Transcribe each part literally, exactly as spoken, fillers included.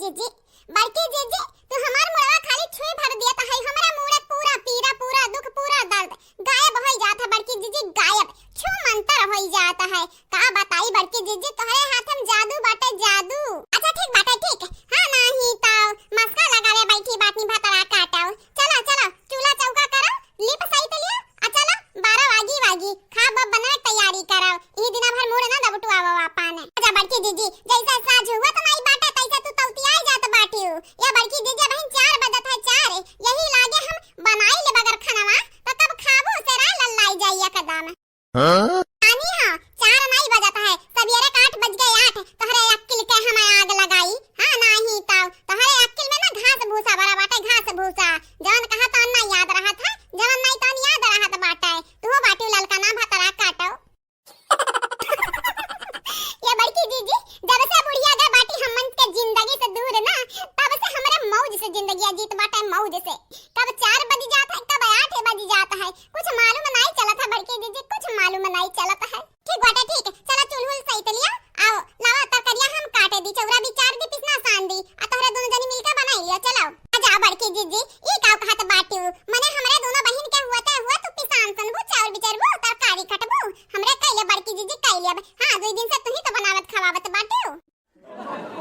जीजी, बड़की जीजी, तू हमार मुड़वा खाली छुई भर दिया त है, हमरा मुड़े पूरा पीरा, पूरा दुख, पूरा दर्द गायब होई जात है बड़की जीजी, गायब, छू मंतर होई जात है। का बताई बड़की जीजी, तोहरे हाथ में जादू बाटे, जादू। अच्छा ठीक बाटे, ठीक। हाँ, नाही तो मस्का लगावे बैठी बाटनी भतरा काटो। चलो, चलो, चूल्हा चौका करो, लीप सहित लियो, आ चलो, बारह वागी वागी, खाब अब बनावे के तैयारी करो। ई दिना भर मुड़ ना दबटुआवो आपन। अच्छा बड़की जीजी, जैसे साझ हुआ तो नाही बाटे, तैसे तू तौतियाई जात बाटियो। या बड़की जीजी, बहिन चार बजत है, चार, यही लागे हम बनाई ले बगर खनवा, तो तब खाबू से राय लल्लाई जाई एकदम। हाँ? पानी हाँ, चार नाई बजत है, सबेरे के आठ बज गए, आठ। तोहरे अक्किल के हम आग लगाई, हाँ, नाही तो तोहरे अक्किल में ना घास भूसा भरा बाटे, घास भूसा। जवन कहा तो ना याद रहत है, जवन नाही तो याद रहत बाटे। तू बाटी ललका ना भतरा काटो। ये बड़की जीजी, जब से बुढ़िया गए बाटी हमन के जिंदगी से दूर ना, तब से हमरे मौज से जिंदगी जीत बाटे, मौज से। कब चार बज जात है, कब आठ बज जात है, कुछ मालूम नाही चलत है बड़की जीजी, कुछ मालूम नाही चलत है। ठीक बाटे, ठीक, चला चुलहुल सहित लिया, आओ, लावा तरकरिया हम काटे दी, चौरा बिचार दी, पिसना सान दी, आ तोहरे दोनों जनी मिलके बनाई लियो, चलाओ। अच्छा बड़की जीजी, ई का कहत बाटियो, मने हमरे दोनों बहिन के हुआ ते हुआ तू पिसान सनबू, चाउर बिचरबू, तरकारी कटबू, हमरे कइले बड़की जीजी कइले अब, हाँ, दुई दिन से तुही तो बनावत खवावत बाटियो।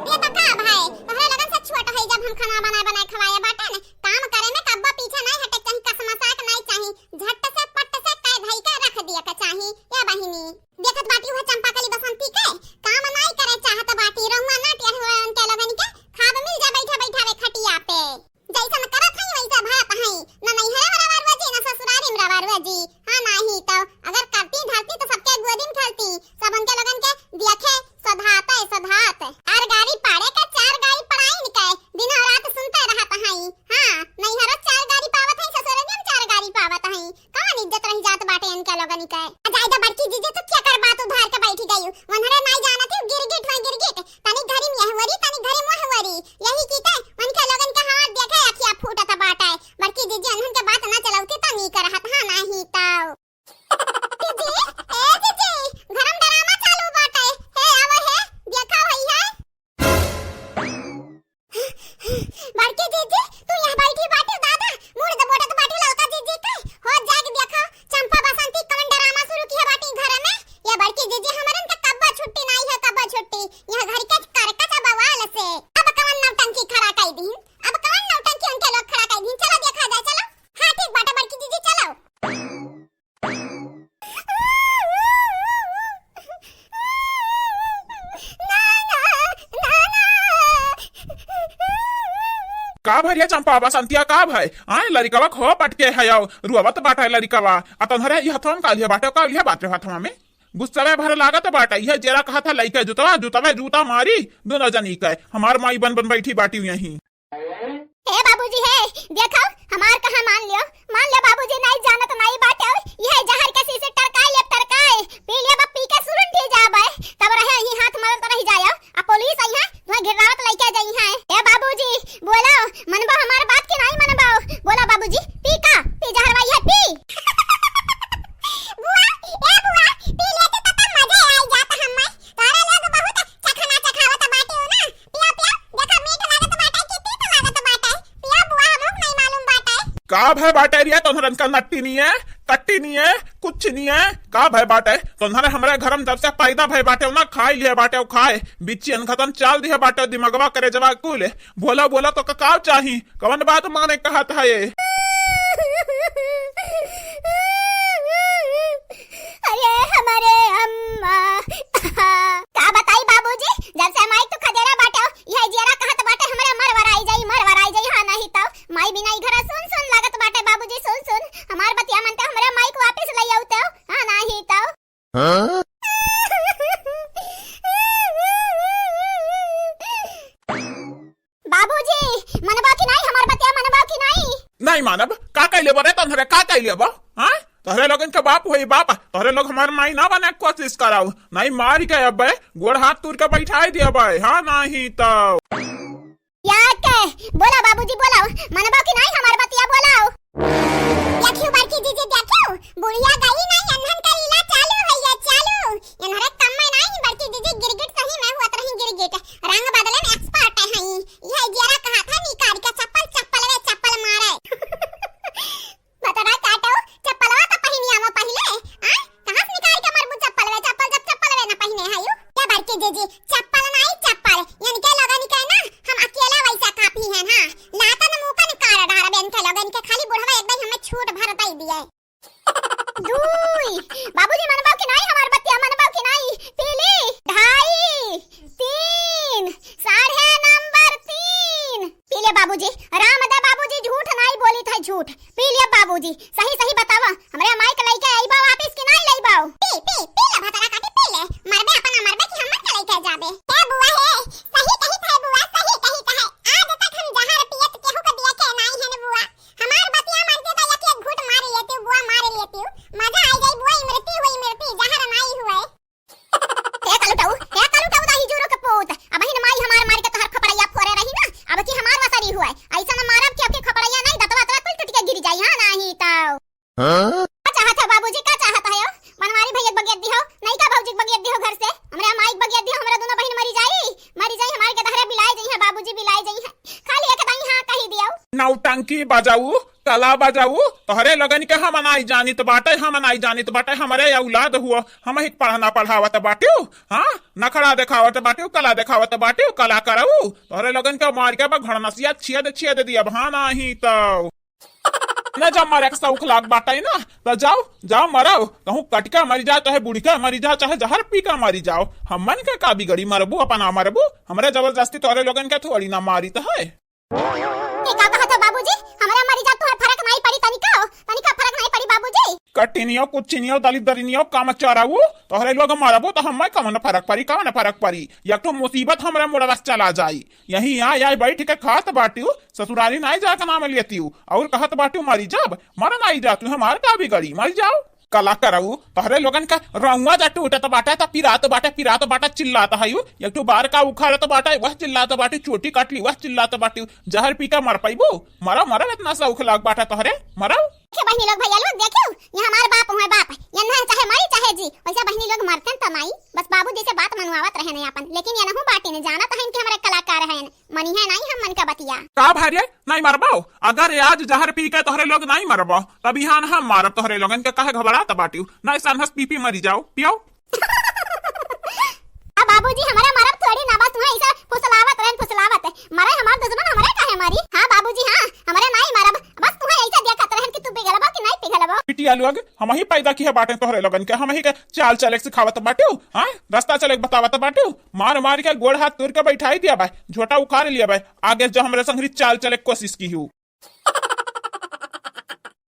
ये तो का भाई, तोहरे लगन से छोट है जब हम खाना बनाए बनाए खवाए बाटे न, काम करे में कब्बो पीछे नाही हटे चाही, कसमसा के नाही चाही, झट से पट से कह धई के रख दिया के चाही। ये बहिनी, देखत बाटी उहे चंपा कली बसंती के, काम नाही करे चाहत बाटी, रहुआ ना टियर हुए उनके लगन के, खाब मिल जा बैठा बैठा वे खटिया पे। जैसन करत हई वैसे भरत हई, ना नैहरे में रवा रोजी, ना ससुरारी में रवा रोजी। हाँ नाही तो, अगर करती धरती तो सबके गोदी में खेलती, सब उनके लोगन के देखे सधाते सधात। चार गारी पाड़े के चार गारी पड़ाइन के, दिनों रात सुनते रहत हई। हाँ, नैहरो चार गारी पावत हई, ससुरारी में चार गारी पावत हई। कवन इज्जत रह जात बाटे इनके लोगन के? आ जाए जा बड़की जीजी, तू क्या कर बात उधार के बैठी गई? वनहरे नाई जानत ही, गिरगिट हुए गिरगिट, तनी घरी में यह वरी, तनी घरी में वह वरी। यही की ते उनके लोगन के हमार देखे अखिया फूटत बाटे। बड़की जीजी, अनहन के बात ना चलाऊ के तो नीक रहत, हाँ नाही तो। जीजी, ए जीजी, घर में ड्रामा चालू बाटे। हे, आवा हे, देखा होई है। बड़की जीजी, तू यहाँ बैठी बाटी दादा, मूड़ दबोटत बाटी ललका जीजी के। हो जाग देखा, चंपा बसंती कवन ड्रामा शुरू किहे बाटी घर में। ये बड़की जीजी, हमरन के कब्बा छुट्टी नाही है, कब्बा छुट्टी। यहाँ घर के करकच बवाल से। अब कवन नौटंकी खड़ा कई दीन, अब कवन नौटंकी उनके लोग खड़ा कई दीन। चलो देखा जाए, चलो। हाँ ठीक बाटे बड़की जीजी, चलो। का भरिया चंपा बसंतिया, का भय? आए लरिकवा खो पटके है, आओ रुआवत बाटे लरिकवा। आ तोहरे ई हथवा में का लिहे बाटे, का लिहे बाटे हथवा में? गुस्सवे भर लागत बाटे, यह जेरा कहत है लइके जुतवा, जुतवे जूता मारी दोनों जनी के। हमार माई बन बन बैठी बाटी यहीं। हे बाबूजी, हे, देखो, हमार कहा मान लियो, मान लियो बाबूजी, नाई जानत नाई बाटे, यह जहर के शीशी टरकाई लेब, टरकाई, पी लेब, पी के सुरुंठी जाबे, तब रहे यही हाथ मरत रह जायो, आ पुलिस आई है, तुम्हें गिरावत लइके जाई है। ए बाबूजी, बोलो, मनबो हमार बात के नाई मनबो? बोलो बाबूजी, पी का? पी जहरवा ये पी। बुआ, ए बुआ, पी लेते तो तब मजे आई जात हमें। तोरा लोग बहुत चखना चखावत बाटे हो ना। पिया, पिया, देखा मीठ लागत बाटे कि तीत लागत बाटे। पिया बुआ, हमहू के नहीं मालूम बाटे। का भय बाटे रे तोहरन का नट्टी निये, कट्टी निये, कुछ निये? का भय बाटे? तोहरे हमरे घर में जब से पैदा भय बाटे ना, खाई लिहे बाटे खाए, बिच्ची अनखतन चाल दिहे बाटे, दिमगवा करे जवा कुल। बोला, बोला, तो का, का चाही? कवन बात माने कहत है ये? अरे हमारे अम्मा। का बताई बाबूजी, जब से माई तू खदेरा बाटे, यह जियरा कहत बाटे, हमरे मर वराई जाई, मर वराई जाई, हाँ नहीं तो। माई बिना ई घरा सुन सुन लागत बाटे बाबूजी, सुन सुन। हमार बतिया मन तो हमरे माई को वापस ले आउते, हाँ नहीं तो। हाँ? बाबूजी, मनबा कि नाई, हमार बतिया मनबा कि नाई? नाई मानब, का कइले बा रे तोहरे, का कइले बा? हाँ? तोहरे लोगन के बाप होई बाप, तोहरे लोग हमार माई ना बने के कोशिश कराओ, नाई मार के अबे गोड़ हाथ तूर के बैठाई दिया बे, हाँ नहीं तो। या के? बोला बाबूजी, बोलाओ, मनबो कि नाई हमार बतिया, बोलाओ। देखियो बड़की जीजी, देखियो, बुढ़िया गई नाई, अनहन का लीला चालू है, ये चालू। इन्हरे कम में नाई, बड़की जीजी गिरगिट सही में हुआ तरही गिरगिट। रंग बदले में expert है ई। कि बजाऊ, कला बजाऊ, तोहरे लोगन के हम नाई जानित बाटे, हम नाई जानित बाटे, हमरे औलाद हुआ, हमही के पढ़ना पढ़ावत बाटिउ, हाँ, नखड़ा देखावत बाटिउ, कला देखावत बाटिउ, कला करऊ, तोहरे लोगन के मार के बा घड़नसिया छेद छेद दिया, हाँ, नाही तो। ना जब मरे के शौक लाग बाटे ना, तो जाओ, जाओ मरव, कहूँ कटिका मरी जाओ, चाहे बुढ़िका मरी जाओ, चाहे जहर पी के मरी जाओ, हमन के का बिगड़ी, मरबू अपना मरबू, हमरे जबरदस्ती तोहरे लोगन के थोड़ी ना मारित है। ये का कहत हो बाबूजी? हमरा मरी जात तुहे फरक नाई पड़ी तनिका हो, तनिका फरक नाई पड़ी बाबूजी। कटिनियो, कुचिनियो, दलिद्दरिनियो, काम चराऊ, तोहरे लोग मरबो तो हमें कवन फरक पड़ी, कवन फरक पड़ी? एक ठो मुसीबत हमरा मुड़वा से चला जाई। यही यहाँ, यहाँ बैठ के खात बाटिउ, ससुरारी नाई जाके नाम लेतिउ, और कहत बाटिउ मरी जाब, मर नाई जातु, हमार का बिगड़ी, मर जाओ। कला करऊ, तोहरे लोगन का रउआ जा टूटत बाटे, त पिरात बाटे, पिरात बाटे, चिल्लात हयू। एक ठो बार का उखाड़त बाटे, वह चिल्लात बाटे, चोटी काट ली, वह चिल्लात बाटे। जहर पी के मर पइबू? मरव, मरव, इतना शौक लाग बाटे तोहरे, मरव। देखे बहिनी लोग, भैया लोग, देखियो, ये हमार बाप हुए बाप, ये ना चाहे मारी चाहे जी, वैसे बहिनी लोग मरते त माई, बस बाबूजी से बात मनवावत रहे नहीं अपन, लेकिन ये नहू बाटे ने जानत हैं कि हमारे कलाकार हैं, मनी है नहीं हम मन का बतिया। का भाई रे, नहीं मरबो? अगर आज जहर पी के तोहरे लोग नहीं मरबो, तब यहाँ हम मारब तोहरे लोगन के, काहे घबरात बाटिउ? नहीं सानहस पी पी मरी जाओ, पियो। आ बाबूजी, हमरा मरब थोड़ी ना, बस तुहें ऐसा फुसलावत रहन, फुसलावत। मरे हमार दुश्मन, हमरे काहे मारी? हाँ बाबूजी, हाँ, हमरे नहीं मरब, बस तुहें ऐसा देखत रहन कि तू पिघलबो कि नहीं पिघलबो। बिटिया लोग, हमही पैदा किहे बाटे तोहरे लोगन के, हमही के चाल चले के सिखावत बाटिउ, हाँ? रास्ता चले के बतावत बाटिउ, मार मार के गोड़ हाथ तोड़ के बैठाई दिया बा, झोटा उखाड़ लिया बा, आगे जो हमरे संगरी चाल चले के कोशिश किहू।